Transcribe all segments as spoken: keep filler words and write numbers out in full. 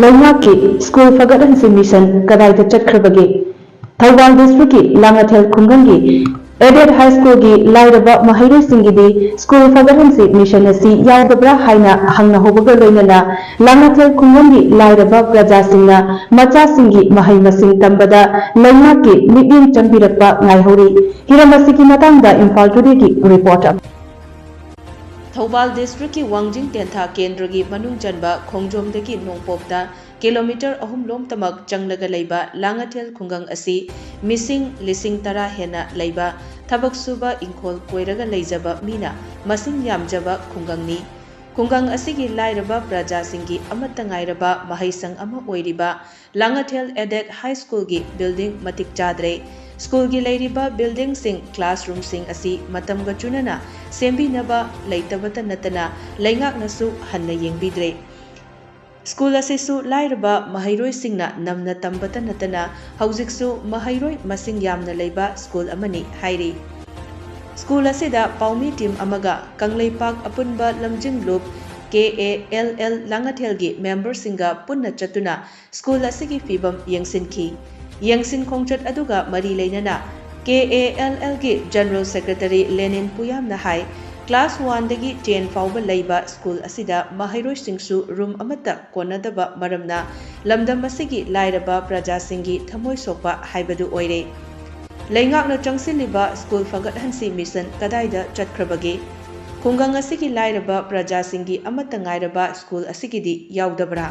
ꯂꯩꯉꯥꯛꯀꯤ ꯁ꯭ꯀꯨꯜ ꯐꯒꯠꯍꯟꯁꯤ ꯃꯤꯁꯟ ꯀꯗꯥꯏꯗ ꯆꯠꯈ꯭ꯔꯕꯒꯦ? ꯊꯧꯕꯥꯜ ꯗꯤꯁꯇ꯭ꯔꯤꯛꯀꯤ ꯂꯥꯡꯉꯊꯦꯜ ꯈꯨꯡꯒꯪꯒꯤ Aided High Schoolꯒꯤ ꯂꯥꯏꯔꯕ ꯃꯍꯩꯔꯣꯏꯁꯤꯡꯒꯤꯗꯤ ꯁ꯭ꯀꯨꯜ ꯐꯒꯠꯍꯟꯁꯤ ꯃꯤꯁꯟ ꯑꯁꯤ ꯌꯥꯎꯗꯕ꯭ꯔꯥ ꯍꯥꯏꯅ ꯍꯪꯅꯍꯧꯕꯒ ꯂꯣꯏꯅꯅ ꯂꯥꯡꯉꯊꯦꯜ ꯈꯨꯡꯒꯪꯒꯤ ꯂꯥꯏꯔꯕ ꯄ꯭ꯔꯖꯥꯁꯤꯡꯅ ꯃꯆꯥꯁꯤꯡꯒꯤ ꯃꯍꯩ ꯃꯁꯤꯡ ꯇꯝꯕꯗ ꯂꯩꯉꯥꯛꯀꯤ ꯃꯤꯠꯌꯦꯡ ꯆꯪꯕꯤꯔꯛꯄ ꯉꯥꯏꯍꯧꯔꯤ꯫ ꯍꯤꯔꯝ ꯑꯁꯤꯒꯤ ꯃꯇꯥꯡꯗ ꯏꯝꯐꯥꯜ ꯇꯨꯗꯦꯒꯤ ꯔꯤꯄꯣꯔꯠ ꯑꯃ꯫ ꯊꯧꯕꯥꯜ ꯗꯤꯁꯇ꯭ꯔꯤꯛꯀꯤ ꯋꯥꯡꯖꯤꯡ ꯇꯦꯟꯊꯥ ꯀꯦꯟꯗ꯭ꯔꯒꯤ ꯃꯅꯨꯡ ꯆꯟꯕ ꯈꯣꯡꯖꯣꯝꯗꯒꯤ ꯅꯣꯡꯄꯣꯛꯇ ꯀꯤꯂꯣꯃꯤꯇꯔ ꯑꯍꯨꯝ ꯂꯣꯝꯇꯃꯛ ꯆꯪꯂꯒ ꯂꯩꯕ ꯂꯥꯡꯉꯊꯦꯜ ꯈꯨꯡꯒꯪ ꯑꯁꯤ ꯃꯤꯁꯤꯡ ꯂꯤꯁꯤꯡ ꯇꯔꯥ ꯍꯦꯟꯅ ꯂꯩꯕ, ꯊꯕꯛ ꯁꯨꯕ, ꯏꯪꯈꯣꯜ ꯀꯣꯏꯔꯒ ꯂꯩꯖꯕ ꯃꯤꯅ ꯃꯁꯤꯡ ꯌꯥꯝꯖꯕ ꯈꯨꯡꯒꯪꯅꯤ꯫ ꯈꯨꯡꯒꯪ ꯑꯁꯤꯒꯤ ꯂꯥꯏꯔꯕ ꯄ꯭ꯔꯖꯥꯁꯤꯡꯒꯤ ꯑꯃꯠꯇ ꯉꯥꯏꯔꯕ ꯃꯍꯩꯁꯪ ꯑꯃ ꯑꯣꯏꯔꯤꯕ ꯂꯥꯡꯉꯊꯦꯜ Aided High Schoolꯒꯤ building ꯃꯇꯤꯛ ꯆꯥꯗ꯭ꯔꯦ꯫ ꯁ꯭ꯀꯨꯜꯒꯤ ꯂꯩꯔꯤꯕ buildingꯁꯤꯡ, classroomꯁꯤꯡ ꯑꯁꯤ ꯃꯇꯝꯒ ꯆꯨꯅꯅ ꯁꯦꯝꯕꯤꯅꯕ ꯂꯩꯇꯕꯇ ꯅꯠꯇꯅ ꯂꯩꯉꯥꯛꯅꯁꯨ ꯍꯟꯅ ꯌꯦꯡꯕꯤꯗ꯭ꯔꯦ꯫ ꯁ꯭ꯀꯨꯜ ꯑꯁꯤꯁꯨ ꯂꯥꯏꯔꯕ ꯃꯍꯩꯔꯣꯏꯁꯤꯡꯅ ꯅꯝꯅ ꯇꯝꯕꯇ ꯅꯠꯇꯅ ꯍꯧꯖꯤꯛꯁꯨ ꯃꯍꯩꯔꯣꯏ ꯃꯁꯤꯡ ꯌꯥꯝꯅ ꯂꯩꯕ ꯁ꯭ꯀꯨꯜ ꯑꯃꯅꯤ ꯍꯥꯏꯔꯤ꯫ ꯁ꯭ꯀꯨꯜ ꯑꯁꯤꯗ ꯄꯥꯎꯃꯤ team ꯑꯃꯒ ꯀꯪꯂꯩꯄꯥꯛ ꯑꯄꯨꯟꯕ ꯂꯝꯖꯤꯡ ꯂꯨꯞ K A L L ꯂꯥꯡꯉꯊꯦꯜꯒꯤ memberꯁꯤꯡꯒ ꯄꯨꯟꯅ ꯆꯠꯇꯨꯅ ꯁ꯭ꯀꯨꯜ ꯑꯁꯤꯒꯤ ꯐꯤꯕꯝ ꯌꯦꯡꯁꯤꯟꯈꯤ꯫ ꯌꯦꯡꯁꯤꯟ ꯈꯣꯡꯆꯠ ꯑꯗꯨꯒ ꯃꯔꯤ ꯂꯩꯅꯅ K A L Lꯒꯤ General Secretary ꯂꯦꯅꯤꯟ ꯄꯨꯌꯥꯝꯅ high, class oneꯗꯒꯤ ten ꯐꯥꯎꯕ ꯂꯩꯕ ꯁ꯭ꯀꯨꯜ ꯑꯁꯤꯗ ꯃꯍꯩꯔꯣꯏꯁꯤꯡꯁꯨ room ꯑꯃꯠꯇ ꯀꯣꯟꯅꯗꯕ ꯃꯔꯝꯅ ꯂꯝꯗꯝ ꯑꯁꯤꯒꯤ ꯂꯥꯏꯔꯕ ꯄ꯭ꯔꯖꯥꯁꯤꯡꯒꯤ ꯊꯃꯣꯏ ꯁꯣꯛꯄ ꯍꯥꯏꯕꯗꯨ ꯑꯣꯏꯔꯦ꯫ ꯂꯩꯉꯥꯛꯅ ꯆꯪꯁꯤꯜꯂꯤꯕ ꯁ꯭ꯀꯨꯜ ꯐꯒꯠꯍꯟꯁꯤ ꯃꯤꯁꯟ ꯀꯗꯥꯏꯗ ꯆꯠꯈ꯭ꯔꯕꯒꯦ? ꯈꯨꯡꯒꯪ ꯑꯁꯤꯒꯤ ꯂꯥꯏꯔꯕ ꯄ꯭ꯔꯖꯥꯁꯤꯡꯒꯤ ꯑꯃꯠꯇ ꯉꯥꯏꯔꯕ ꯁ꯭ꯀꯨꯜ ꯑꯁꯤꯒꯤꯗꯤ ꯌꯥꯎꯗꯕ꯭ꯔꯥ?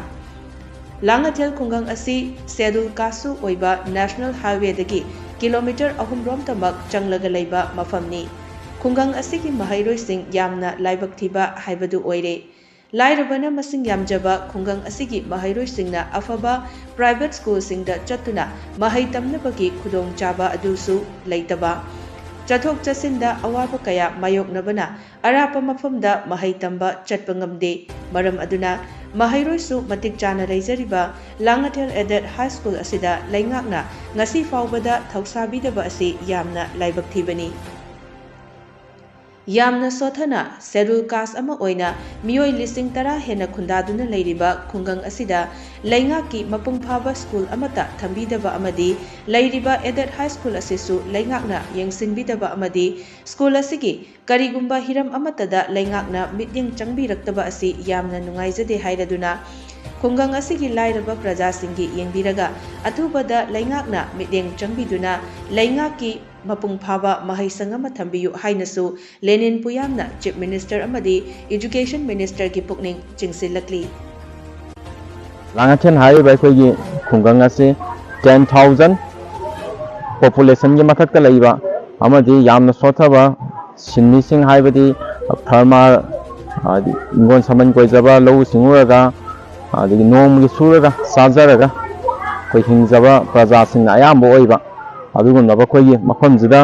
ꯂꯥꯡꯉꯊꯦꯜ ꯈꯨꯡꯒꯪ ꯑꯁꯤ Scheduled Casteꯁꯨ ꯑꯣꯏꯕ National Highwayꯗꯒꯤ ꯀꯤꯂꯣꯃꯤꯇꯔ ꯑꯍꯨꯝ ꯔꯣꯝꯇꯃꯛ ꯆꯪꯂꯒ ꯂꯩꯕ ꯃꯐꯝꯅꯤ꯫ ꯈꯨꯡꯒꯪ ꯑꯁꯤꯒꯤ ꯃꯍꯩꯔꯣꯏꯁꯤꯡ ꯌꯥꯝꯅ ꯂꯥꯏꯕꯛ ꯊꯤꯕ ꯍꯥꯏꯕꯗꯨ ꯑꯣꯏꯔꯦ꯫ ꯂꯥꯏꯔꯕꯅ ꯃꯁꯤꯡ ꯌꯥꯝꯖꯕ ꯈꯨꯡꯒꯪ ꯑꯁꯤꯒꯤ ꯃꯍꯩꯔꯣꯏꯁꯤꯡꯅ ꯑꯐꯕ private schoolꯁꯤꯡꯗ ꯆꯠꯇꯨꯅ ꯃꯍꯩ ꯇꯝꯅꯕꯒꯤ ꯈꯨꯗꯣꯡꯆꯥꯕ ꯑꯗꯨꯁꯨ ꯂꯩꯇꯕ, ꯆꯠꯊꯣꯛ ꯆꯠꯁꯤꯟꯗ ꯑꯋꯥꯕ ꯀꯌꯥ ꯃꯥꯌꯣꯛꯅꯕꯅ ꯑꯔꯥꯞꯄ ꯃꯐꯝꯗ ꯃꯍꯩ ꯇꯝꯕ ꯆꯠꯄ ꯉꯝꯗꯦ꯫ ꯃꯔꯝ ꯑꯗꯨꯅ ꯃꯍꯩꯔꯣꯏꯁꯨ ꯃꯇꯤꯛ ꯆꯥꯅ ꯂꯩꯖꯔꯤꯕ ꯂꯥꯡꯉꯊꯦꯜ Aided High School ꯑꯁꯤꯗ ꯂꯩꯉꯥꯛꯅ ꯉꯁꯤ ꯐꯥꯎꯕꯗ ꯊꯧꯁꯥꯕꯤꯗꯕ ꯑꯁꯤ ꯌꯥꯝꯅ ꯂꯥꯏꯕꯛ ꯊꯤꯕꯅꯤ꯫ ꯌꯥꯝꯅ ꯁꯣꯠꯊꯅ ꯁꯦꯗꯨꯜ ꯀꯥꯁ ꯑꯃ ꯑꯣꯏꯅ ꯃꯤꯑꯣꯏ ꯂꯤꯁꯤꯡ ꯇꯔꯥ ꯍꯦꯟꯅ ꯈꯨꯟꯗꯥꯗꯨꯅ ꯂꯩꯔꯤꯕ ꯈꯨꯡꯒꯪ ꯑꯁꯤꯗ ꯂꯩꯉꯥꯛꯀꯤ ꯃꯄꯨꯡ ꯐꯥꯕ ꯁ꯭ꯀꯨꯜ ꯑꯃꯠꯇ ꯊꯝꯕꯤꯗꯕ ꯑꯃꯗꯤ ꯂꯩꯔꯤꯕ ꯑꯦꯗꯦꯗ ꯍꯥꯏ ꯁ꯭ꯀꯨꯜ ꯑꯁꯤꯁꯨ ꯂꯩꯉꯥꯛꯅ ꯌꯦꯡꯁꯤꯟꯕꯤꯗꯕ ꯑꯃꯗꯤ ꯁ꯭ꯀꯨꯜ ꯑꯁꯤꯒꯤ ꯀꯔꯤꯒꯨꯝꯕ ꯍꯤꯔꯝ ꯑꯃꯠꯇꯗ ꯂꯩꯉꯥꯛꯅ ꯃꯤꯠꯌꯦꯡ ꯆꯪꯕꯤꯔꯛꯇꯕ ꯑꯁꯤ ꯌꯥꯝꯅ ꯅꯨꯡꯉꯥꯏꯖꯗꯦ ꯍꯥꯏꯔꯗꯨꯅ ꯈꯨꯡꯒꯪ ꯑꯁꯤꯒꯤ ꯂꯥꯏꯔꯕ ꯄ꯭ꯔꯖꯥꯁꯤꯡꯒꯤ ꯌꯦꯡꯕꯤꯔꯒ ꯑꯊꯨꯕꯗ ꯂꯩꯉꯥꯛꯅ ꯃꯤꯠꯌꯦꯡ ꯆꯪꯕꯤꯗꯨꯅ ꯂꯩꯉꯥꯛꯀꯤ ꯃꯄꯨꯡ ꯐꯥꯕ ꯃꯍꯩꯁꯪ ꯑꯃ ꯊꯝꯕꯤꯌꯨ ꯍꯥꯏꯅꯁꯨ ꯂꯦꯅꯤꯟ ꯄꯨꯌꯥꯝꯅ ꯆꯤꯐ ꯃꯤꯅꯤꯁꯇꯔ ꯑꯃꯗꯤ ꯏꯗꯨꯀꯦꯁꯟ ꯃꯤꯅꯤꯁꯇꯔꯒꯤ ꯄꯨꯛꯅꯤꯡ ꯆꯤꯡꯁꯤꯜꯂꯛꯂꯤ꯫ ꯂꯥꯡꯉꯊꯦꯜ ꯍꯥꯏꯔꯤꯕ ꯑꯩꯈꯣꯏꯒꯤ ꯈꯨꯡꯒꯪ ꯑꯁꯤ ten thousand populationꯒꯤ ꯃꯊꯛꯇ ꯂꯩꯕ ꯑꯃꯗꯤ ꯌꯥꯝꯅ ꯁꯣꯠꯊꯕ ꯁꯤꯟꯃꯤꯁꯤꯡ ꯍꯥꯏꯕꯗꯤ farmer, ꯍꯥꯏꯗꯤ ꯍꯤꯡꯒꯣꯜ ꯁꯝꯕꯜ ꯀꯣꯏꯖꯕ, ꯂꯧꯎ ꯁꯤꯡꯎꯔꯒ, ꯑꯗꯒꯤ ꯅꯣꯡꯃꯒꯤ ꯁꯨꯔꯒ ꯆꯥꯖꯔꯒ ꯑꯩꯈꯣꯏ ꯍꯤꯡꯖꯕ ꯄ꯭ꯔꯖꯥꯁꯤꯡꯅ ꯑꯌꯥꯝꯕ ꯑꯣꯏꯕ ꯑꯗꯨꯒꯨꯝꯂꯕ ꯑꯩꯈꯣꯏꯒꯤ ꯃꯐꯝꯁꯤꯗ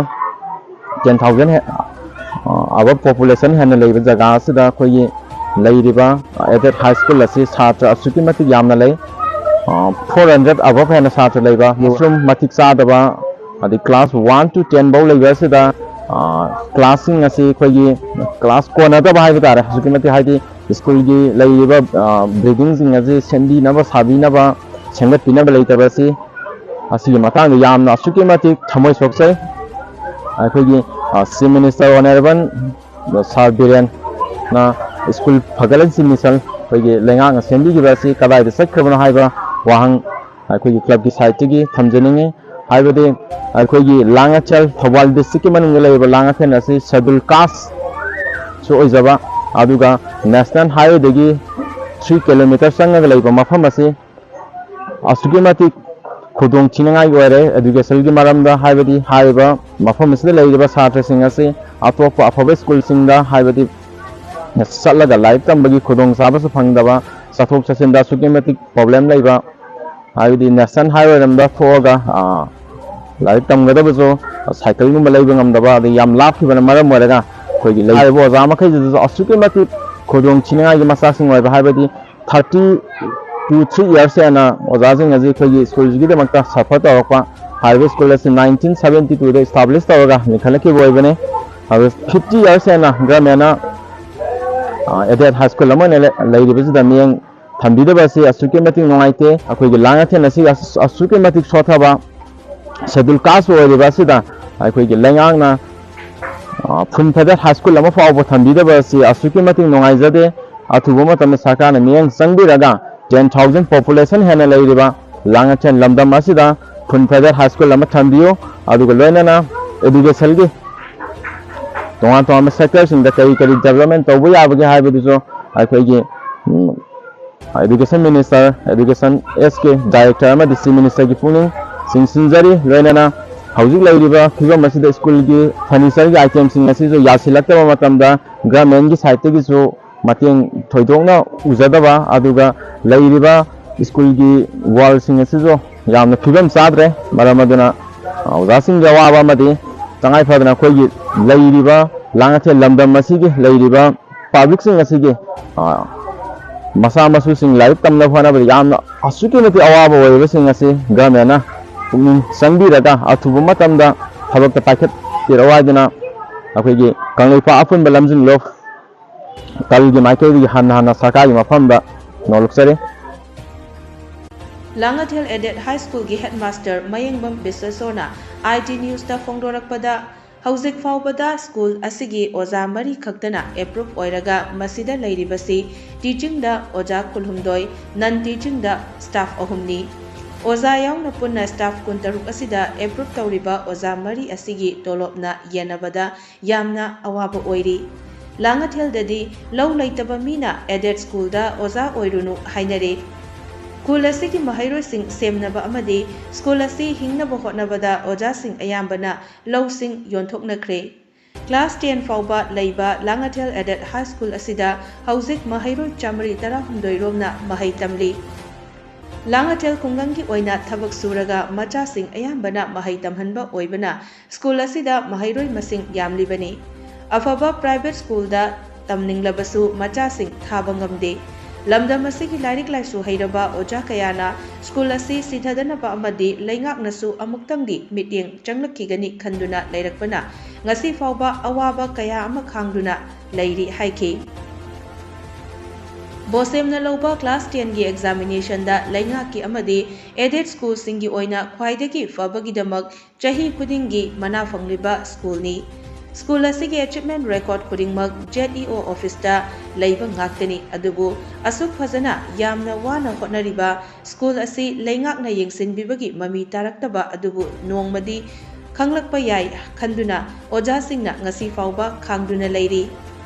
ten thousand above population ꯍꯦꯟꯅ ꯂꯩꯕ ꯖꯒꯥ ꯑꯁꯤꯗ ꯑꯩꯈꯣꯏꯒꯤ ꯂꯩꯔꯤꯕ ꯑꯦꯗꯦꯗ ꯍꯥꯏ ꯁ꯭ꯀꯨꯜ ꯑꯁꯤ ꯁꯥꯇ꯭ꯔ ꯑꯁꯨꯛꯀꯤ ꯃꯇꯤꯛ ꯌꯥꯝꯅ ꯂꯩ꯫ Four hundred above ꯍꯦꯟꯅ ꯁꯥꯇ꯭ꯔ ꯂꯩꯕ, washroom ꯃꯇꯤꯛ ꯆꯥꯗꯕ, ꯑꯗꯩ class one to ten ꯐꯥꯎ ꯂꯩꯕ ꯑꯁꯤꯗ ꯀ꯭ꯂꯥꯁꯁꯤꯡ ꯑꯁꯤ ꯑꯩꯈꯣꯏꯒꯤ ꯀ꯭ꯂꯥꯁ ꯀꯣꯟꯅꯗꯕ ꯍꯥꯏꯕ ꯇꯥꯔꯦ꯫ ꯑꯁꯨꯛꯀꯤ ꯃꯇꯤꯛ ꯍꯥꯏꯗꯤ ꯁ꯭ꯀꯨꯜꯒꯤ ꯂꯩꯔꯤꯕ buildingꯁꯤꯡ ꯑꯁꯤ ꯁꯦꯝꯕꯤꯅꯕ, ꯁꯥꯕꯤꯅꯕ, ꯁꯦꯝꯒꯠꯄꯤꯅꯕ ꯂꯩꯇꯕ ꯑꯁꯤ, ꯑꯁꯤꯒꯤ ꯃꯇꯥꯡꯗ ꯌꯥꯝꯅ ꯑꯁꯨꯛꯀꯤ ꯃꯇꯤꯛ ꯊꯃꯣꯏ ꯁꯣꯛꯆꯩ꯫ ꯑꯩꯈꯣꯏꯒꯤ Chief Minister Honourable Sir ꯕꯤꯔꯦꯟꯅ ꯁ꯭ꯀꯨꯜ ꯐꯒꯠꯍꯟꯁꯤ ꯃꯤꯁꯟ ꯑꯩꯈꯣꯏꯒꯤ ꯂꯩꯉꯥꯛꯅ ꯁꯦꯝꯕꯤꯈꯤꯕ ꯑꯁꯤ ꯀꯗꯥꯏꯗ ꯆꯠꯈ꯭ꯔꯕꯅꯣ ꯍꯥꯏꯕ ꯋꯥꯍꯪ ꯑꯩꯈꯣꯏꯒꯤ ꯀ꯭ꯂꯕꯀꯤ ꯁꯥꯏꯠꯇꯒꯤ ꯊꯝꯖꯅꯤꯡꯉꯤ꯫ ꯍꯥꯏꯕꯗꯤ ꯑꯩꯈꯣꯏꯒꯤ ꯂꯥꯡꯉꯊꯦꯜ, ꯊꯧꯕꯥꯜ districtꯀꯤ ꯃꯅꯨꯡꯗ ꯂꯩꯔꯤꯕ ꯂꯥꯡꯉꯊꯦꯜ ꯑꯁꯤ schedule casteꯁꯨ ꯑꯣꯏꯖꯕ, ꯑꯗꯨꯒ national highwayꯗꯒꯤ three kilometre ꯆꯪꯉꯒ ꯂꯩꯕ ꯃꯐꯝ ꯑꯁꯤ ꯑꯁꯨꯛꯀꯤ ꯃꯇꯤꯛ ꯈꯨꯗꯣꯡ ꯊꯤꯅꯤꯡꯉꯥꯏ ꯑꯣꯏꯔꯦ educationꯒꯤ ꯃꯔꯝꯗ꯫ ꯍꯥꯏꯕꯗꯤ ꯍꯥꯏꯔꯤꯕ ꯃꯐꯝ ꯑꯁꯤꯗ ꯂꯩꯔꯤꯕ ꯁꯥꯇ꯭ꯔꯁꯤꯡ ꯑꯁꯤ ꯑꯇꯣꯞꯄ ꯑꯐꯕ ꯁ꯭ꯀꯨꯜꯁꯤꯡꯗ, ꯍꯥꯏꯕꯗꯤ ꯆꯠꯂꯒ ꯂꯥꯏꯔꯤꯛ ꯇꯝꯕꯒꯤ ꯈꯨꯗꯣꯡꯆꯥꯕꯁꯨ ꯐꯪꯗꯕ, ꯆꯠꯊꯣꯛ ꯆꯠꯁꯤꯟꯗ ꯑꯁꯨꯛꯀꯤ ꯃꯇꯤꯛ problem ꯂꯩꯕ, ꯍꯥꯏꯕꯗꯤ national highway ꯂꯝꯗ ꯊꯣꯛꯑꯒ ꯂꯥꯏꯔꯤꯛ ꯇꯝꯒꯗꯕꯁꯨ ꯁꯥꯏꯀꯜꯒꯨꯝꯕ ꯂꯩꯕ ꯉꯝꯗꯕ, ꯑꯗꯩ ꯌꯥꯝ ꯂꯥꯞꯈꯤꯕꯅ ꯃꯔꯝ ꯑꯣꯏꯔꯒ ꯑꯩꯈꯣꯏꯒꯤ ꯂꯩꯔꯤꯕ ꯑꯣꯖꯥ ꯃꯈꯩꯁꯤꯗꯁꯨ ꯑꯁꯨꯛꯀꯤ ꯃꯇꯤꯛ ꯈꯨꯗꯣꯡ ꯊꯤꯅꯤꯡꯉꯥꯏꯒꯤ ꯃꯆꯥꯛꯁꯤꯡ ꯑꯣꯏꯕ, ꯍꯥꯏꯕꯗꯤ thirty to three years ꯍꯦꯟꯅ ꯑꯣꯖꯥꯁꯤꯡ ꯑꯁꯤ ꯑꯩꯈꯣꯏꯒꯤ ꯁ꯭ꯀꯨꯜꯁꯤꯒꯤꯗꯃꯛꯇ suffer ꯇꯧꯔꯛꯄ꯫ ꯍꯥꯏꯔꯤꯕ ꯁ꯭ꯀꯨꯜ ꯑꯁꯤ nineteen seventy twoꯗ establish ꯇꯧꯔꯒ ꯂꯤꯡꯈꯠꯂꯛꯈꯤꯕ ꯑꯣꯏꯕꯅꯤ꯫ ꯑꯗꯨ fifty years ꯍꯦꯟꯅ ꯒꯔꯃꯦꯟꯅ ꯑꯦꯗꯦꯠ ꯍꯥꯏ ꯁ꯭ꯀꯨꯜ ꯑꯃ ꯑꯣꯏꯅ ꯂꯩ- ꯂꯩꯔꯤꯕꯁꯤꯗ ꯃꯤꯠꯌꯦꯡ ꯊꯝꯕꯤꯗꯕ ꯑꯁꯤ ꯑꯁꯨꯛꯀꯤ ꯃꯇꯤꯛ ꯅꯨꯡꯉꯥꯏꯇꯦ꯫ ꯑꯩꯈꯣꯏꯒꯤ ꯂꯥꯡꯉꯊꯦꯜ ꯑꯁꯤ ꯑꯁ- ꯑꯁꯨꯛꯀꯤ ꯃꯇꯤꯛ ꯁꯣꯠꯊꯕ ꯁꯦꯗꯨꯜ ꯀꯥꯁ ꯑꯣꯏꯔꯤꯕ ꯑꯁꯤꯗ ꯑꯩꯈꯣꯏꯒꯤ ꯂꯩꯉꯥꯛꯅ ꯐꯨꯟ ꯐꯦꯗꯔ ꯍꯥꯏ ꯁ꯭ꯀꯨꯜ ꯑꯃ ꯐꯥꯎꯕ ꯊꯝꯕꯤꯗꯕ ꯑꯁꯤ ꯑꯁꯨꯛꯀꯤ ꯃꯇꯤꯛ ꯅꯨꯡꯉꯥꯏꯖꯗꯦ꯫ ꯑꯊꯨꯕ ꯃꯇꯝꯗ ꯁꯔꯀꯥꯔꯅ ꯃꯤꯠꯌꯦꯡ ꯆꯪꯕꯤꯔꯒ ten thousand population ꯍꯦꯟꯅ ꯂꯩꯔꯤꯕ ꯂꯥꯡꯉꯊꯦꯜ ꯂꯝꯗꯝ ꯑꯁꯤꯗ ꯐꯨꯟ ꯐꯦꯗꯔ ꯍꯥꯏ ꯁ꯭ꯀꯨꯜ ꯑꯃ ꯊꯝꯕꯤꯌꯨ꯫ ꯑꯗꯨꯒ ꯂꯣꯏꯅꯅ ꯑꯦꯗꯨꯀꯦꯁꯟꯒꯤ ꯇꯣꯉꯥꯟ ꯇꯣꯉꯥꯟꯕ ꯁꯦꯛꯇꯔꯁꯤꯡꯗ ꯀꯔꯤ ꯀꯔꯤ ꯗꯦꯕꯂꯞꯃꯦꯟ ꯇꯧꯕ ꯌꯥꯕꯒꯦ ꯍꯥꯏꯕꯗꯨꯁꯨ ꯑꯩꯈꯣꯏꯒꯤ ꯎꯝ, ꯑꯦꯗꯨꯀꯦꯁꯟ ꯃꯤꯅꯤꯁꯇꯔ, ꯑꯦꯗꯨꯀꯦꯁꯟ ꯑꯦꯁ ꯀꯦ ꯗꯥꯏꯔꯦꯛꯇꯔ ꯑꯃꯗꯤ ꯆꯤꯐ ꯃꯤꯅꯤꯁꯇꯔꯒꯤ ꯄꯨꯛꯅꯤꯡ ꯆꯤꯡꯁꯤꯟꯖꯔꯤ꯫ ꯂꯣꯏꯅꯅ ꯍꯧꯖꯤꯛ ꯂꯩꯔꯤꯕ ꯐꯤꯕꯝ ꯑꯁꯤꯗ ꯁ꯭ꯀꯨꯜꯒꯤ ꯐꯔꯅꯤꯆꯔꯒꯤ ꯑꯥꯏꯇꯦꯝꯁꯤꯡ ꯑꯁꯤꯁꯨ ꯌꯥꯁꯤꯜꯂꯛꯇꯕ ꯃꯇꯝꯗ ꯒꯚꯔꯟꯃꯦꯟꯒꯤ ꯁꯥꯏꯠꯇꯒꯤꯁꯨ ꯃꯇꯦꯡ ꯊꯣꯏꯗꯣꯛꯅ ꯎꯖꯗꯕ, ꯑꯗꯨꯒ ꯂꯩꯔꯤꯕ ꯁ꯭ꯀꯨꯜꯒꯤ ꯋꯥꯜꯁꯤꯡ ꯑꯁꯤꯁꯨ ꯌꯥꯝꯅ ꯐꯤꯕꯝ ꯆꯥꯗ꯭ꯔꯦ꯫ ꯃꯔꯝ ꯑꯗꯨꯅ ꯑꯣꯖꯥꯁꯤꯡꯒꯤ ꯑꯋꯥꯕ ꯑꯃꯗꯤ ꯇꯉꯥꯏ ꯐꯗꯅ ꯑꯩꯈꯣꯏꯒꯤ ꯂꯩꯔꯤꯕ ꯂꯥꯡꯉꯊꯦꯜ ꯂꯝꯗꯝ ꯑꯁꯤꯒꯤ ꯂꯩꯔꯤꯕ ꯄꯥꯕ꯭ꯂꯤꯛꯁꯤꯡ ꯑꯁꯤꯒꯤ ꯃꯆꯥ ꯃꯁꯨꯁꯤꯡ ꯂꯥꯏꯔꯤꯛ ꯇꯝꯅꯕ ꯍꯣꯠꯅꯕꯗ ꯌꯥꯝꯅ ꯑꯁꯨꯛꯀꯤ ꯃꯇꯤꯛ ꯑꯋꯥꯕ ꯑꯣꯏꯔꯤꯕꯁꯤꯡ ꯑꯁꯤ ꯒꯚꯔꯟꯃꯦꯟꯅ ꯄꯨꯛꯅꯤꯡ ꯆꯪꯕꯤꯔꯒ ꯑꯊꯨꯕ ꯃꯇꯝꯗ ꯊꯕꯛꯇ ꯄꯥꯏꯈꯠꯄꯤꯔꯛꯑꯣ ꯍꯥꯏꯗꯨꯅ ꯑꯩꯈꯣꯏꯒꯤ ꯀꯪꯂꯩꯄꯥꯛ ꯑꯄꯨꯟꯕ ꯂꯝꯖꯤꯡ ꯂꯣꯐ ꯀꯜꯒꯤ ꯃꯥꯏꯀꯩꯗꯒꯤ ꯍꯟꯅ ꯍꯟꯅ ꯁꯔꯀꯥꯔꯒꯤ ꯃꯐꯝꯗ ꯅꯣꯜꯂꯨꯛꯆꯔꯤ꯫ ꯂꯥꯡꯉꯊꯦꯜ ꯑꯦꯗꯦꯠ ꯍꯥꯏ ꯁ꯭ꯀꯨꯜꯒꯤ ꯍꯦꯗꯃꯥꯁꯇꯔ ꯃꯌꯦꯡꯕꯝ ꯕꯤꯁ꯭ꯋꯦꯁꯣꯔꯅ ꯑꯥꯏ ꯇꯤ ꯅ꯭ꯌꯨꯁꯇ ꯐꯣꯡꯗꯣꯔꯛꯄꯗ, ꯍꯧꯖꯤꯛ ꯐꯥꯎꯕꯗ ꯁ꯭ꯀꯨꯜ ꯑꯁꯤꯒꯤ ꯑꯣꯖꯥ ꯃꯔꯤ ꯈꯛꯇꯅ ꯑꯦꯄ꯭ꯔꯨꯞ ꯑꯣꯏꯔꯒ ꯃꯁꯤꯗ ꯂꯩꯔꯤꯕꯁꯤ ꯇꯤꯆꯤꯡꯗ ꯑꯣꯖꯥ ꯀꯨꯟꯍꯨꯝꯗꯣꯏ, ꯅꯟ ꯇꯤꯆꯤꯡꯗ ꯁ꯭ꯇꯥꯐ ꯑꯍꯨꯝꯅꯤ꯫ ꯑꯣꯖꯥ ꯌꯥꯎꯅ ꯄꯨꯟꯅ ꯁ꯭ꯇꯥꯐ ꯀꯨꯟꯇꯔꯨꯛ ꯑꯁꯤꯗ ꯑꯦꯄ꯭ꯔꯨꯞ ꯇꯧꯔꯤꯕ ꯑꯣꯖꯥ ꯃꯔꯤ ꯑꯁꯤꯒꯤ ꯇꯣꯂꯣꯞꯅ ꯌꯦꯟꯅꯕꯗ ꯌꯥꯝꯅ ꯑꯋꯥꯕ ꯑꯣꯏꯔꯤ꯫ ꯂꯥꯡꯉꯊꯦꯜꯗꯗꯤ ꯂꯧ ꯂꯩꯇꯕ ꯃꯤꯅ ꯑꯦꯗꯦꯗ ꯁ꯭ꯀꯨꯜꯗ ꯑꯣꯖꯥ ꯑꯣꯏꯔꯨꯅꯨ ꯍꯥꯏꯅꯔꯦ꯫ ꯈꯨꯜ ꯑꯁꯤꯒꯤ ꯃꯍꯩꯔꯣꯏꯁꯤꯡ ꯁꯦꯝꯅꯕ ꯑꯃꯗꯤ ꯁ꯭ꯀꯨꯜ ꯑꯁꯤ ꯍꯤꯡꯅꯕ ꯍꯣꯠꯅꯕꯗ ꯑꯣꯖꯥꯁꯤꯡ ꯑꯌꯥꯝꯕꯅ ꯂꯧꯁꯤꯡ ꯌꯣꯟꯊꯣꯛꯅꯈ꯭ꯔꯦ꯫ ꯀ꯭ꯂꯥꯁ ꯇꯦꯟ ꯐꯥꯎꯕ ꯂꯩꯕ ꯂꯥꯡꯉꯊꯦꯜ ꯑꯦꯗꯦꯗ ꯍꯥꯏ ꯁ꯭ꯀꯨꯜ ꯑꯁꯤꯗ ꯍꯧꯖꯤꯛ ꯃꯍꯩꯔꯣꯏ ꯆꯥꯃꯔꯤ ꯇꯔꯥꯍꯨꯝꯗꯣꯏ ꯔꯣꯝꯅ ꯃꯍꯩ ꯇꯝꯂꯤ꯫ ꯂꯥꯡꯉꯊꯦꯜ ꯈꯨꯡꯒꯪꯒꯤ ꯑꯣꯏꯅ ꯊꯕꯛ ꯁꯨꯔꯒ ꯃꯆꯥꯁꯤꯡ ꯑꯌꯥꯝꯕꯅ ꯃꯍꯩ ꯇꯝꯍꯟꯕ ꯑꯣꯏꯕꯅ ꯁ꯭ꯀꯨꯜ ꯑꯁꯤꯗ ꯃꯍꯩꯔꯣꯏ ꯃꯁꯤꯡ ꯌꯥꯝꯂꯤꯕꯅꯤ꯫ ꯑꯐꯕ ꯄ꯭ꯔꯥꯏꯚꯦꯠ ꯁ꯭ꯀꯨꯜꯗ ꯇꯝꯅꯤꯡꯂꯕꯁꯨ ꯃꯆꯥꯁꯤꯡ ꯊꯥꯕ ꯉꯝꯗꯦ꯫ ꯂꯝꯗꯝ ꯑꯁꯤꯒꯤ ꯂꯥꯏꯔꯤꯛ ꯂꯥꯏꯁꯨ ꯍꯩꯔꯕ ꯑꯣꯖꯥ ꯀꯌꯥꯅ ꯁ꯭ꯀꯨꯜ ꯑꯁꯤ ꯁꯤꯊꯗꯅꯕ ꯑꯃꯗꯤ ꯂꯩꯉꯥꯛꯅꯁꯨ ꯑꯃꯨꯛꯇꯪꯗꯤ ꯃꯤꯠꯌꯦꯡ ꯆꯪꯂꯛꯈꯤꯒꯅꯤ ꯈꯟꯗꯨꯅ ꯂꯩꯔꯛꯄꯅ ꯉꯁꯤ ꯐꯥꯎꯕ ꯑꯋꯥꯕ ꯀꯌꯥ ꯑꯃ ꯈꯥꯡꯗꯨꯅ ꯂꯩꯔꯤ ꯍꯥꯏꯈꯤ꯫ ꯕꯣꯁꯦꯝꯅ ꯂꯧꯕ class ten ꯒꯤ examination ꯗ ꯂꯩꯉꯥꯛꯀꯤ ꯑꯃꯗꯤ aided school ꯁꯤꯡꯒꯤ ꯑꯣꯏꯅ ꯈ꯭ꯋꯥꯏꯗꯒꯤ ꯐꯕꯒꯤꯗꯃꯛ ꯆꯍꯤ ꯈꯨꯗꯤꯡꯒꯤ ꯃꯅꯥ ꯐꯪꯂꯤꯕ school ꯅꯤ꯫ School ꯑꯁꯤꯒꯤ achievement record ꯈꯨꯗꯤꯡꯃꯛ Z E O office ꯇ ꯂꯩꯕ ꯉꯥꯛꯇꯅꯤ꯫ ꯑꯗꯨꯕꯨ ꯑꯁꯨꯛ ꯐꯖꯅ ꯌꯥꯝꯅ ꯋꯥꯅ ꯍꯣꯠꯅꯔꯤꯕ school ꯑꯁꯤ ꯂꯩꯉꯥꯛꯅ ꯌꯦꯡꯁꯤꯟꯕꯤꯕꯒꯤ ꯃꯃꯤ ꯇꯥꯔꯛꯇꯕ ꯑꯗꯨꯕꯨ ꯅꯣꯡꯃꯗꯤ ꯈꯪꯂꯛꯄ ꯌꯥꯏ ꯈꯟꯗꯨꯅ ꯑꯣꯖꯥꯁꯤꯡꯅ ꯉꯁꯤ ꯐꯥꯎꯕ ꯈꯥꯡꯗꯨꯅ ꯂꯩꯔꯤ꯫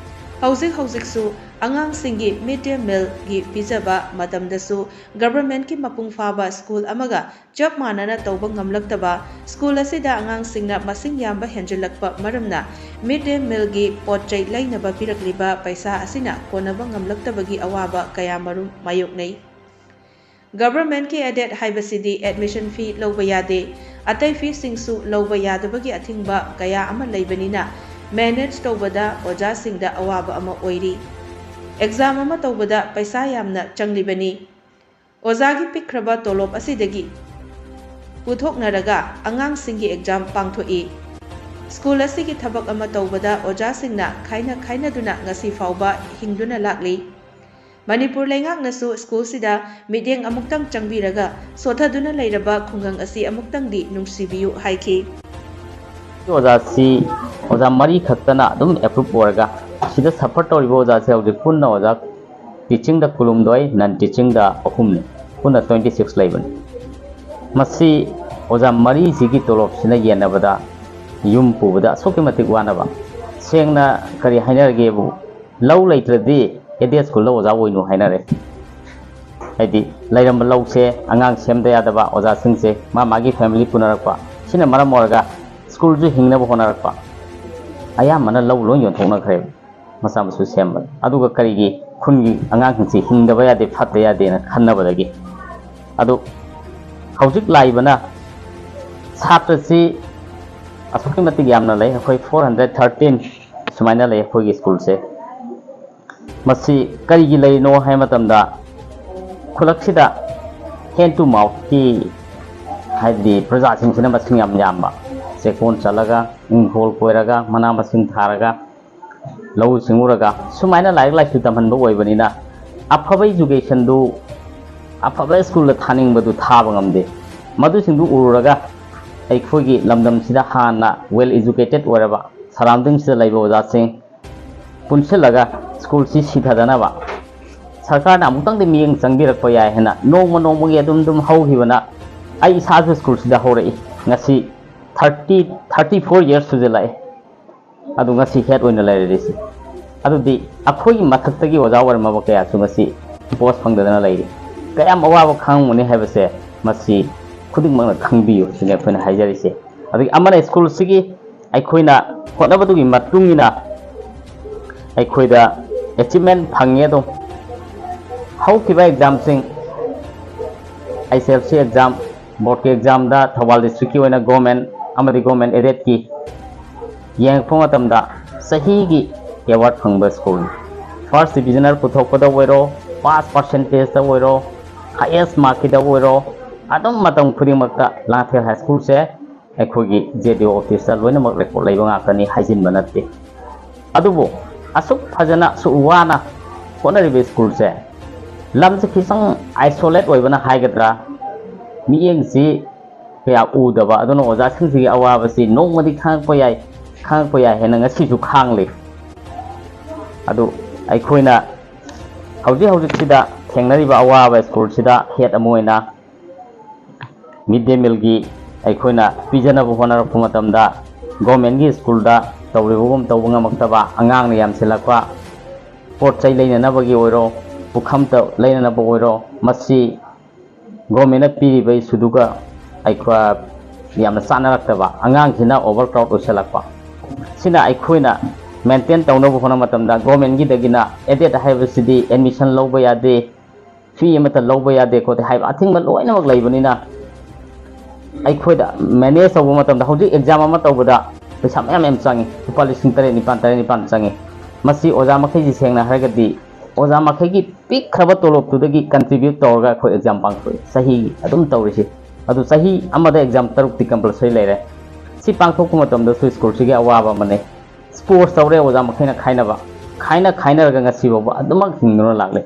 ꯍꯧꯖꯤꯛ ꯍꯧꯖꯤꯛꯁꯨ ꯑꯉꯥꯡꯁꯤꯡꯒꯤ mid day meal ꯒꯤ ꯄꯤꯖꯕ ꯃꯇꯝꯗꯁꯨ government ꯀꯤ ꯃꯄꯨꯡ ꯐꯥꯕ school ꯑꯃꯒ ꯆꯞ ꯃꯥꯟꯅꯅ ꯇꯧꯕ ꯉꯝꯂꯛꯇꯕ, school ꯑꯁꯤꯗ ꯑꯉꯥꯡꯁꯤꯡꯅ ꯃꯁꯤꯡ ꯌꯥꯝꯕ ꯍꯦꯟꯖꯤꯜꯂꯛꯄ ꯃꯔꯝꯅ mid day meal ꯒꯤ ꯄꯣꯠ ꯆꯩ ꯂꯩꯅꯕ ꯄꯤꯔꯛꯂꯤꯕ ꯄꯩꯁꯥ ꯑꯁꯤꯅ ꯀꯣꯟꯅꯕ ꯉꯝꯂꯛꯇꯕꯒꯤ ꯑꯋꯥꯕ ꯀꯌꯥ ꯃꯔꯨꯝ ꯃꯥꯌꯣꯛꯅꯩ꯫ Government ꯀꯤ aided ꯍꯥꯏꯕꯁꯤꯗꯤ admission fee ꯂꯧꯕ ꯌꯥꯗꯦ꯫ ꯑꯇꯩ fees ꯁꯤꯡꯁꯨ ꯂꯧꯕ ꯌꯥꯗꯕꯒꯤ ꯑꯊꯤꯡꯕ ꯀꯌꯥ ꯑꯃ ꯂꯩꯕꯅꯤꯅ manage ꯇꯧꯕꯗ ꯑꯣꯖꯥꯁꯤꯡꯗ ꯑꯋꯥꯕ ꯑꯃ ꯑꯣꯏꯔꯤ꯫ Exam ꯑꯃ ꯇꯧꯕꯗ ꯄꯩꯁꯥ ꯌꯥꯝꯅ ꯆꯪꯂꯤꯕꯅꯤ꯫ ꯑꯣꯖꯥꯒꯤ ꯄꯤꯛꯈ꯭ꯔꯕ ꯇꯣꯂꯣꯞ ꯑꯁꯤꯗꯒꯤ ꯄꯨꯊꯣꯛꯅꯔꯒ ꯑꯉꯥꯡꯁꯤꯡꯒꯤ exam ꯄꯥꯡꯊꯣꯛꯏ꯫ School ꯑꯁꯤꯒꯤ ꯊꯕꯛ ꯑꯃ ꯇꯧꯕꯗ ꯑꯣꯖꯥꯁꯤꯡꯅ ꯈꯥꯏꯅ ꯈꯥꯏꯅꯗꯨꯅ ꯉꯁꯤ ꯐꯥꯎꯕ ꯍꯤꯡꯗꯨꯅ ꯂꯥꯛꯂꯤ꯫ ꯃꯅꯤꯄꯨꯔ ꯂꯩꯉꯥꯛꯅꯁꯨ school ꯁꯤꯗ ꯃꯤꯠꯌꯦꯡ ꯑꯃꯨꯛꯇꯪ ꯆꯪꯕꯤꯔꯒ ꯁꯣꯊꯗꯨꯅ ꯂꯩꯔꯕ ꯈꯨꯡꯒꯪ ꯑꯁꯤ ꯑꯃꯨꯛꯇꯪꯗꯤ ꯅꯨꯡꯁꯤꯕꯤꯌꯨ ꯍꯥꯏꯈꯤ꯫ ꯑꯣꯖꯥꯁꯤ ꯑꯣꯖꯥ ꯃꯔꯤ ꯈꯛꯇꯅ ꯑꯗꯨꯝ approve ꯑꯣꯏꯔꯒ ꯁꯤꯗ suffer ꯇꯧꯔꯤꯕ ꯑꯣꯖꯥꯁꯦ ꯍꯧꯖꯤꯛ ꯄꯨꯟꯅ ꯑꯣꯖꯥ teaching ꯗ ꯀꯨꯟꯍꯨꯝꯗꯣꯏ, non teaching ꯗ ꯑꯍꯨꯝꯅꯤ꯫ ꯄꯨꯟꯅ twenty six ꯂꯩꯕꯅꯤ꯫ ꯃꯁꯤ ꯑꯣꯖꯥ ꯃꯔꯤꯁꯤꯒꯤ ꯇꯣꯂꯣꯞꯁꯤꯅ ꯌꯦꯟꯅꯕꯗ ꯌꯨꯝ ꯄꯨꯕꯗ ꯑꯁꯨꯛꯀꯤ ꯃꯇꯤꯛ ꯋꯥꯅꯕ꯫ ꯁꯦꯡꯅ ꯀꯔꯤ ꯍꯥꯏꯅꯔꯒꯦꯕꯨ, ꯂꯧ ꯂꯩꯇ꯭ꯔꯗꯤ aided school ꯗ ꯑꯣꯖꯥ ꯑꯣꯏꯅꯨ ꯍꯥꯏꯅꯔꯦ꯫ ꯍꯥꯏꯗꯤ ꯂꯩꯔꯝꯕ ꯂꯧꯁꯦ ꯑꯉꯥꯡ ꯁꯦꯝꯗ ꯌꯥꯗꯕ ꯑꯣꯖꯥꯁꯤꯡꯁꯦ ꯃꯥ ꯃꯥꯒꯤ family ꯄꯨꯅꯔꯛꯄ, ꯁꯤꯅ ꯃꯔꯝ ꯑꯣꯏꯔꯒ school ꯁꯨ ꯍꯤꯡꯅꯕ ꯍꯣꯠꯅꯔꯛꯄ, ꯑꯌꯥꯝꯕꯅ ꯂꯧ ꯂꯣꯏ ꯌꯣꯟꯊꯣꯛꯅꯈ꯭ꯔꯦꯕ ꯃꯆꯥ ꯃꯁꯨ ꯁꯦꯝꯕꯗ꯫ ꯑꯗꯨꯒ ꯀꯔꯤꯒꯤ ꯈꯨꯟꯒꯤ ꯑꯉꯥꯡꯁꯤꯡꯁꯤ ꯍꯤꯡꯗꯕ ꯌꯥꯗꯦ, ꯐꯠꯇ ꯌꯥꯗꯦꯅ ꯈꯟꯅꯕꯗꯒꯤ꯫ ꯑꯗꯨ ꯍꯧꯖꯤꯛ ꯂꯥꯛꯏꯕꯅ ꯁꯥꯇ꯭ꯔꯁꯤ ꯑꯁꯨꯛꯀꯤ ꯃꯇꯤꯛ ꯌꯥꯝꯅ ꯂꯩ꯫ ꯑꯩꯈꯣꯏ four hundred thirteen ꯁꯨꯃꯥꯏꯅ ꯂꯩ ꯑꯩꯈꯣꯏꯒꯤ school ꯁꯦ꯫ ꯃꯁꯤ ꯀꯔꯤꯒꯤ ꯂꯩꯔꯤꯅꯣ ꯍꯥꯏꯕ ꯃꯇꯝꯗ, ꯈꯨꯜꯂꯛꯁꯤꯗ hand to mouth ꯀꯤ, ꯍꯥꯏꯗꯤ ꯄ꯭ꯔꯖꯥꯁꯤꯡꯁꯤꯅ ꯃꯁꯤꯡ ꯌꯥꯝ ꯌꯥꯝꯕ, ꯆꯦꯛꯀꯣꯟ ꯆꯠꯂꯒ, ꯏꯪꯈꯣꯜ ꯀꯣꯏꯔꯒ, ꯃꯅꯥ ꯃꯁꯤꯡ ꯊꯥꯔꯒ, ꯂꯧꯎ ꯁꯤꯡꯎꯔꯒ, ꯁꯨꯃꯥꯏꯅ ꯂꯥꯏꯔꯤꯛ ꯂꯥꯏꯁꯨ ꯇꯝꯍꯟꯕ ꯑꯣꯏꯕꯅꯤꯅ, ꯑꯐꯕ educationꯗꯨ, ꯑꯐꯕ schoolꯗ ꯊꯥꯅꯤꯡꯕꯗꯨ ꯊꯥꯕ ꯉꯝꯗꯦ꯫ ꯃꯗꯨꯁꯤꯡꯗꯨ ꯎꯔꯨꯔꯒ, ꯑꯩꯈꯣꯏꯒꯤ ꯂꯝꯗꯝꯁꯤꯗ ꯍꯥꯟꯅ well educated ꯑꯣꯏꯔꯕ surroundingꯁꯤꯗ ꯂꯩꯕ ꯑꯣꯖꯥꯁꯤꯡ ꯄꯨꯟꯁꯤꯜꯂꯒ schoolꯁꯤ ꯁꯤꯊꯗꯅꯕ ꯁꯔꯀꯥꯔꯅ ꯑꯃꯨꯛꯇꯪꯗꯤ ꯃꯤꯠꯌꯦꯡ ꯆꯪꯕꯤꯔꯛꯄ ꯌꯥꯏ ꯍꯥꯏꯅ ꯅꯣꯡꯃ ꯅꯣꯡꯃꯒꯤ ꯑꯗꯨꯝ ꯑꯗꯨꯝ ꯍꯧꯈꯤꯕꯅ, ꯑꯩ ꯏꯁꯥꯁꯨ schoolꯁꯤꯗ ꯍꯧꯔꯛꯏ꯫ ꯉꯁꯤ thirty, thirty four years ꯁꯨꯖꯜꯂꯛꯑꯦ꯫ ꯑꯗꯨ ꯉꯁꯤ head ꯑꯣꯏꯅ ꯂꯩꯔꯤꯁꯤ꯫ ꯑꯗꯨꯗꯤ ꯑꯩꯈꯣꯏꯒꯤ ꯃꯊꯛꯇꯒꯤ ꯑꯣꯖꯥ ꯑꯣꯏꯔꯝꯃꯕ ꯀꯌꯥꯁꯨ ꯉꯁꯤ post ꯐꯪꯗꯗꯅ ꯂꯩꯔꯤ꯫ ꯀꯌꯥꯝ ꯑꯋꯥꯕ ꯈꯥꯡꯉꯝꯒꯅꯤ ꯍꯥꯏꯕꯁꯦ ꯃꯁꯤ ꯈꯨꯗꯤꯡꯃꯛꯅ ꯈꯪꯕꯤꯌꯨ ꯁꯤꯅꯤ ꯑꯩꯈꯣꯏꯅ ꯍꯥꯏꯖꯔꯤꯁꯦ꯫ ꯑꯗꯒꯤ ꯑꯃꯅ schoolꯁꯤꯒꯤ ꯑꯩꯈꯣꯏꯅ ꯍꯣꯠꯅꯕꯗꯨꯒꯤ ꯃꯇꯨꯡ ꯏꯟꯅ ꯑꯩꯈꯣꯏꯗ achievement ꯐꯪꯉꯦ꯫ ꯑꯗꯨꯝ ꯍꯧꯈꯤꯕ examꯁꯤꯡ, HSLC exam, boardꯀꯤ examꯗ ꯊꯧꯕꯥꯜ districtꯀꯤ ꯑꯣꯏꯅ government ꯑꯃꯗꯤ government aidedꯀꯤ ꯌꯦꯡꯉꯛꯄ ꯃꯇꯝꯗ ꯆꯍꯤꯒꯤ award ꯐꯪꯕ schoolꯅꯤ꯫ First divisioner ꯄꯨꯊꯣꯛꯄꯗ ꯑꯣꯏꯔꯣ, pass percentageꯇ ꯑꯣꯏꯔꯣ, highest markꯀꯤꯗ ꯑꯣꯏꯔꯣ, ꯑꯗꯨꯝ ꯃꯇꯝ ꯈꯨꯗꯤꯡꯃꯛꯇ ꯂꯥꯡꯊꯦꯜ High Schoolꯁꯦ ꯑꯩꯈꯣꯏꯒꯤ JDO officeꯇ ꯂꯣꯏꯅꯃꯛ record ꯂꯩꯕ ꯉꯥꯛꯇꯅꯤ, ꯍꯥꯏꯖꯤꯟꯕ ꯅꯠꯇꯦ꯫ ꯑꯗꯨꯕꯨ ꯑꯁꯨꯛ ꯐꯖꯅ, ꯑꯁꯨꯛ ꯋꯥꯅ ꯍꯣꯠꯅꯔꯤꯕ schoolꯁꯦ, ꯂꯝꯁꯦ ꯈꯤꯇꯪ isolate ꯑꯣꯏꯕꯅ ꯍꯥꯏꯒꯗ꯭ꯔꯥ, ꯃꯤꯠꯌꯦꯡꯁꯤ ꯀꯌꯥ ꯎꯗꯕ, ꯑꯗꯨꯅ ꯑꯣꯖꯥꯁꯤꯡꯁꯤꯒꯤ ꯑꯋꯥꯕꯁꯤ ꯅꯣꯡꯃꯗꯤ ꯈꯪꯉꯛꯄ ꯌꯥꯏ, ꯈꯪꯉꯛꯄ ꯌꯥꯏ ꯍꯥꯏꯅ ꯉꯁꯤꯁꯨ ꯈꯥꯡꯂꯤ꯫ ꯑꯗꯨ ꯑꯩꯈꯣꯏꯅ ꯍꯧꯖꯤꯛ ꯍꯧꯖꯤꯛꯁꯤꯗ ꯊꯦꯡꯅꯔꯤꯕ ꯑꯋꯥꯕ schoolꯁꯤꯗ head ꯑꯃ ꯑꯣꯏꯅ mid day mealꯒꯤ ꯑꯩꯈꯣꯏꯅ ꯄꯤꯖꯅꯕ ꯍꯣꯠꯅꯔꯛꯄ ꯃꯇꯝꯗ, governmentꯀꯤ schoolꯗ ꯇꯧꯔꯤꯕꯒꯨꯝ ꯇꯧꯕ ꯉꯝꯃꯛꯇꯕ, ꯑꯉꯥꯡꯅ ꯌꯥꯝꯁꯤꯜꯂꯛꯄ, ꯄꯣꯠ ꯆꯩ ꯂꯩꯅꯅꯕꯒꯤ ꯑꯣꯏꯔꯣ, ꯄꯨꯈꯝꯇ ꯂꯩꯅꯅꯕ ꯑꯣꯏꯔꯣ, ꯃꯁꯤ governmentꯅ ꯄꯤꯔꯤꯕ issueꯗꯨꯒ ꯑꯩꯈꯣꯏ ꯌꯥꯝꯅ ꯆꯥꯟꯅꯔꯛꯇꯕ, ꯑꯉꯥꯡꯁꯤꯅ overcrowd ꯑꯣꯏꯁꯤꯜꯂꯛꯄ, ꯁꯤꯅ ꯑꯩꯈꯣꯏꯅ maintain ꯇꯧꯅꯕ ꯍꯣꯠꯅꯕ ꯃꯇꯝꯗ governmentꯀꯤꯗꯒꯤꯅ aided ꯍꯥꯏꯕꯁꯤꯗꯤ admission ꯂꯧꯕ ꯌꯥꯗꯦ, fee ꯑꯃꯠꯇ ꯂꯧꯕ ꯌꯥꯗꯦ ꯈꯣꯠꯇꯦ ꯍꯥꯏꯕ ꯑꯊꯤꯡꯕ ꯂꯣꯏꯅꯃꯛ ꯂꯩꯕꯅꯤꯅ, ꯑꯩꯈꯣꯏꯗ manage ꯇꯧꯕ ꯃꯇꯝꯗ ꯍꯧꯖꯤꯛ exam ꯑꯃ ꯇꯧꯕꯗ ꯄꯩꯁꯥ ꯃꯌꯥꯝ ꯃꯌꯥꯝ ꯆꯪꯉꯤ, ꯂꯨꯄꯥ ꯂꯤꯁꯤꯡ ꯇꯔꯦꯠ ꯅꯤꯄꯥꯜ, ꯇꯔꯦꯠ ꯅꯤꯄꯥꯜ ꯆꯪꯉꯤ꯫ ꯃꯁꯤ ꯑꯣꯖꯥ ꯃꯈꯩꯁꯤ ꯁꯦꯡꯅ ꯍꯥꯏꯔꯒꯗꯤ ꯑꯣꯖꯥ ꯃꯈꯩꯒꯤ ꯄꯤꯛꯈ꯭ꯔꯕ ꯇꯣꯂꯣꯞꯇꯨꯗꯒꯤ contribute ꯇꯧꯔꯒ ꯑꯩꯈꯣꯏ exam ꯄꯥꯡꯊꯣꯛꯏ, ꯆꯍꯤꯒꯤ ꯑꯗꯨꯝ ꯇꯧꯔꯤꯁꯤ꯫ ꯑꯗꯨ ꯆꯍꯤ ꯑꯃꯗ exam ꯇꯔꯨꯛꯇꯤ compulsory ꯂꯩꯔꯦ꯫ ꯁꯤ ꯄꯥꯡꯊꯣꯛꯄ ꯃꯇꯝꯗꯁꯨ ꯁ꯭ꯀꯨꯜꯁꯤꯒꯤ ꯑꯋꯥꯕ ꯑꯃꯅꯤ꯫ ꯁ꯭ꯄꯣꯔꯠꯁ ꯇꯧꯔꯦ ꯑꯣꯖꯥ ꯃꯈꯩꯅ ꯈꯥꯏꯅꯕ, ꯈꯥꯏꯅ ꯈꯥꯏꯅꯔꯒ ꯉꯁꯤ ꯐꯥꯎꯕ ꯑꯗꯨꯃꯛ ꯍꯤꯡꯗꯨꯅ ꯂꯥꯛꯂꯤ꯫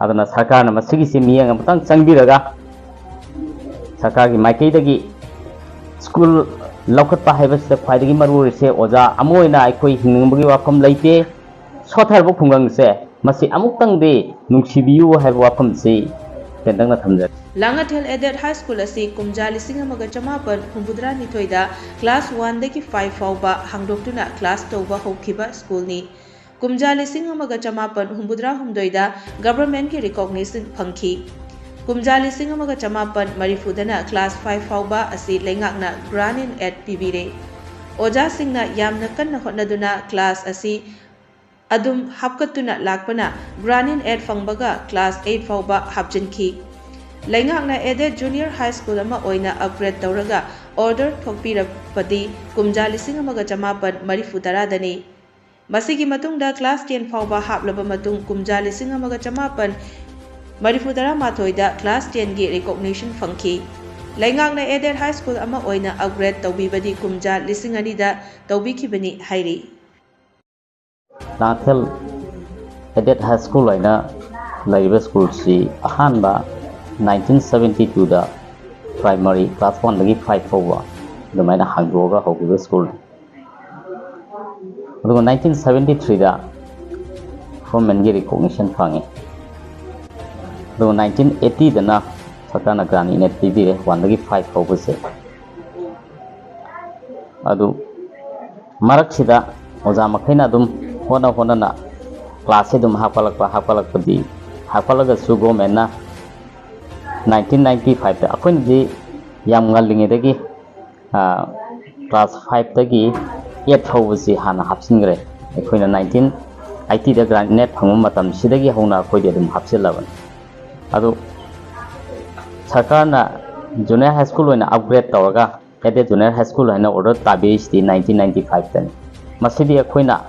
ꯑꯗꯨꯅ ꯁꯔꯀꯥꯔꯅ ꯃꯁꯤꯒꯤꯁꯤ ꯃꯤꯠꯌꯦꯡ ꯑꯃꯇꯪ ꯆꯪꯕꯤꯔꯒ ꯁꯔꯀꯥꯔꯒꯤ ꯃꯥꯏꯀꯩꯗꯒꯤ ꯁ꯭ꯀꯨꯜ ꯂꯧꯈꯠꯄ ꯍꯥꯏꯕꯁꯤꯗ ꯈ꯭ꯋꯥꯏꯗꯒꯤ ꯃꯔꯨ ꯑꯣꯏꯔꯤꯁꯦ ꯑꯣꯖꯥ ꯑꯃ ꯑꯣꯏꯅ ꯑꯩꯈꯣꯏ ꯍꯤꯡꯅꯤꯡꯕꯒꯤ ꯋꯥꯐꯝ ꯂꯩꯇꯦ꯫ ꯁꯣꯠꯊꯔꯕ ꯈꯨꯡꯒꯪꯁꯦ ꯃꯁꯤ ꯑꯃꯨꯛꯇꯪꯗꯤ ꯅꯨꯡꯁꯤꯕꯤꯌꯨ ꯍꯥꯏꯕ ꯋꯥꯐꯝꯁꯤ ꯇꯦꯟꯇꯛꯅ ꯊꯝꯖꯔꯤ꯫ ꯂꯥꯡꯉꯊꯦꯜ Aided High School ꯑꯁꯤ ꯀꯨꯝꯖꯥ ꯂꯤꯁꯤꯡ ꯑꯃꯒ ꯆꯃꯥꯄꯟ ꯍꯨꯝꯐꯨꯇꯔꯥ ꯅꯤꯊꯣꯏꯗ class one ꯗꯒꯤ five ꯐꯥꯎꯕ ꯍꯥꯡꯗꯣꯛꯇꯨꯅ class ꯇꯧꯕ ꯍꯧꯈꯤꯕ ꯁ꯭ꯀꯨꯜꯅꯤ꯫ ꯀꯨꯝꯖꯥ ꯂꯤꯁꯤꯡ ꯑꯃꯒ ꯆꯃꯥꯄꯟ ꯍꯨꯝꯐꯨꯇꯔꯥ ꯍꯨꯝꯗꯣꯏꯗ government ꯀꯤ recognition ꯐꯪꯈꯤ꯫ ꯀꯨꯝꯖꯥ ꯂꯤꯁꯤꯡ ꯑꯃꯒ ꯆꯃꯥꯄꯟ ꯃꯔꯤꯐꯨꯗꯅ class five ꯐꯥꯎꯕ ꯑꯁꯤ ꯂꯩꯉꯥꯛꯅ grant in aid ꯄꯤꯕꯤꯔꯦ꯫ ꯑꯣꯖꯥꯁꯤꯡꯅ ꯌꯥꯝꯅ ꯀꯟꯅ ꯍꯣꯠꯅꯗꯨꯅ class ꯑꯁꯤ ꯑꯗꯨꯝ ꯍꯥꯞꯀꯠꯇꯨꯅ ꯂꯥꯛꯄꯅ grant in aid ꯐꯪꯕꯒ class eight ꯐꯥꯎꯕ ꯍꯥꯞꯆꯤꯟꯈꯤ꯫ ꯂꯩꯉꯥꯛꯅ Aided Junior High School ꯑꯃ ꯑꯣꯏꯅ upgrade ꯇꯧꯔꯒ order ꯊꯣꯛꯄꯤꯔꯛꯄꯗꯤ ꯀꯨꯝꯖꯥ ꯂꯤꯁꯤꯡ ꯑꯃꯒ ꯆꯃꯥꯄꯟ ꯃꯔꯤꯐꯨ ꯇꯔꯥꯗꯅꯤ꯫ ꯃꯁꯤꯒꯤ ꯃꯇꯨꯡꯗ class ten ꯐꯥꯎꯕ ꯍꯥꯞꯂꯕ ꯃꯇꯨꯡ ꯀꯨꯝꯖꯥ ꯂꯤꯁꯤꯡ ꯑꯃꯒ ꯆꯃꯥꯄꯟ ꯃꯔꯤꯐꯨ ꯇꯔꯥ ꯃꯥꯊꯣꯏꯗ class ten ꯒꯤ recognition ꯐꯪꯈꯤ꯫ ꯂꯩꯉꯥꯛꯅ Aided High School ꯑꯃ ꯑꯣꯏꯅ upgrade ꯇꯧꯕꯤꯕꯗꯤ ꯀꯨꯝꯖꯥ ꯂꯤꯁꯤꯡ ꯑꯅꯤꯗ ꯇꯧꯕꯤꯈꯤꯕꯅꯤ ꯍꯥꯏꯔꯤ꯫ ꯂꯥꯡꯉꯊꯦꯜ Aided High School ꯍꯥꯏꯅ ꯂꯩꯔꯤꯕ ꯁ꯭ꯀꯨꯜꯁꯤ ꯑꯍꯥꯟꯕ nineteen seventy two ꯗ primary class one ꯗꯒꯤ five ꯐꯥꯎꯕ ꯑꯗꯨꯃꯥꯏꯅ ꯍꯥꯡꯗꯣꯛꯑꯒ ꯍꯧꯈꯤꯕ ꯁ꯭ꯀꯨꯜꯅꯤ꯫ ꯑꯗꯨꯒ nineteen seventy three ꯗ government ꯀꯤ recognition ꯐꯪꯉꯤ꯫ ꯑꯗꯨꯒ nineteen eighty ꯗꯅ ꯁꯔꯀꯥꯔꯅ grant in aid ꯄꯤꯕꯤꯔꯦ, one ꯗꯒꯤ five ꯐꯥꯎꯕꯁꯦ꯫ ꯑꯗꯨ ꯃꯔꯛꯁꯤꯗ ꯑꯣꯖꯥ ꯃꯈꯩꯅ ꯑꯗꯨꯝ ꯍꯣꯠꯅ ꯍꯣꯠꯅꯅ class ꯁꯦ ꯑꯗꯨꯝ ꯍꯥꯞꯀꯠꯂꯛꯄ, ꯍꯥꯞꯀꯠꯂꯛꯄꯗꯤ ꯍꯥꯞꯀꯠꯂꯒꯁꯨ government ꯅ nineteen ninety five ꯇ, ꯑꯩꯈꯣꯏꯅꯗꯤ ꯌꯥꯝ ꯉꯜꯂꯤꯉꯩꯗꯒꯤ class five ꯇꯒꯤ eight ꯐꯥꯎꯕꯁꯤ ꯍꯥꯟꯅ ꯍꯥꯞꯆꯤꯟꯈ꯭ꯔꯦ꯫ ꯑꯩꯈꯣꯏꯅ nineteen eighty the grant in aid ꯐꯪꯕ ꯃꯇꯝꯁꯤꯗꯒꯤ ꯍꯧꯅ ꯑꯩꯈꯣꯏꯗꯤ ꯑꯗꯨꯝ ꯍꯥꯞꯆꯤꯜꯂꯕꯅꯤ꯫ ꯑꯗꯨ ꯁꯔꯀꯥꯔꯅ junior high school ꯑꯣꯏꯅ upgrade ꯇꯧꯔꯒ Aided Junior High School ꯍꯥꯏꯅ order ꯇꯥꯕꯤꯔꯤꯁꯤꯗꯤ nineteen ninety five ꯇꯅꯤ꯫ ꯃꯁꯤꯗꯤ ꯑꯩꯈꯣꯏꯅ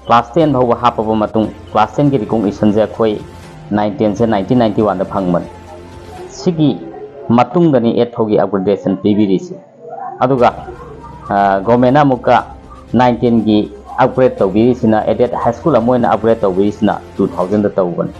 class ten ꯐꯥꯎꯕ ꯍꯥꯞꯄꯕ ꯃꯇꯨꯡ, class ten ꯒꯤ recognition ꯁꯦ ꯑꯩꯈꯣꯏ nine ten ꯁꯦ nineteen ninety one ꯗ ꯐꯪꯕꯅꯤ꯫ ꯁꯤꯒꯤ ꯃꯇꯨꯡꯗꯅꯤ eight ꯐꯥꯎꯒꯤ upgradation ꯄꯤꯕꯤꯔꯤꯁꯤ꯫ ꯑꯗꯨꯒ ꯒꯣꯔꯃꯦꯟꯅ ꯑꯃꯨꯛꯀ ꯅꯥꯏꯟ ꯇꯦꯟꯒꯤ ꯑꯞꯒ꯭ꯔꯦꯗ ꯇꯧꯕꯤꯔꯤꯁꯤꯅ, ꯑꯦꯗꯦꯠ ꯍꯥꯏ ꯁ꯭ꯀꯨꯜ ꯑꯃ ꯑꯣꯏꯅ ꯑꯞꯒ꯭ꯔꯦꯗ ꯇꯧꯕꯤꯔꯤꯁꯤꯅ ꯇꯨ ꯊꯥꯎꯖꯟꯗ ꯇꯧꯕꯅꯤ꯫